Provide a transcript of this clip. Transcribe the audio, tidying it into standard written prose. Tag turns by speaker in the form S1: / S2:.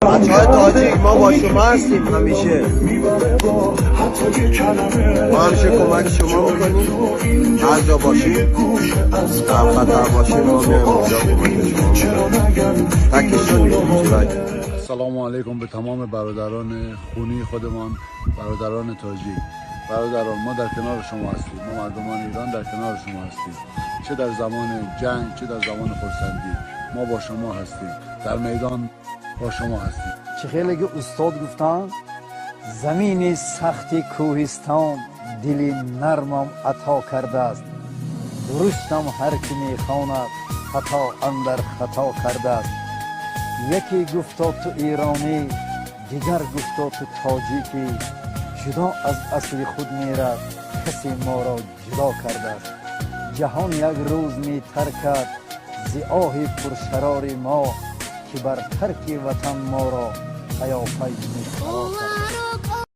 S1: بچه های تاجیک، ما با شما هستیم همیشه. ما همیشه کمک شما میکنیم. هر جا باشیم، در خطر باشیم، ما میایم اونجا کمک شما میکنیم. تکشون نیستیم.
S2: سلام علیکم به تمام برادران خونی خودمان، برادران تاجیک. برادران، ما در کنار شما هستیم. ما مردمان ایران در کنار شما هستیم، چه در زمان جنگ، چه در زمان خرسندی. ما با شما هستیم، در میدان با شما هستیم.
S3: Чӣ хеле ки устод гуфтанд: замини сахти кӯҳистон дили нармам ато кардааст, дурустам ҳар ки мехонад, хато андар хато кардааст. Яке гуфто: ту эронӣ, дигар гуфто: ту тоҷикӣ, ҷудо аз асли худ мерад, касе моро ҷудо кардааст. Ҷаҳон як рӯз метаркад зи оҳи пуршарори мо, ки бар тарки ватан моро паёпай мефаро кардааст.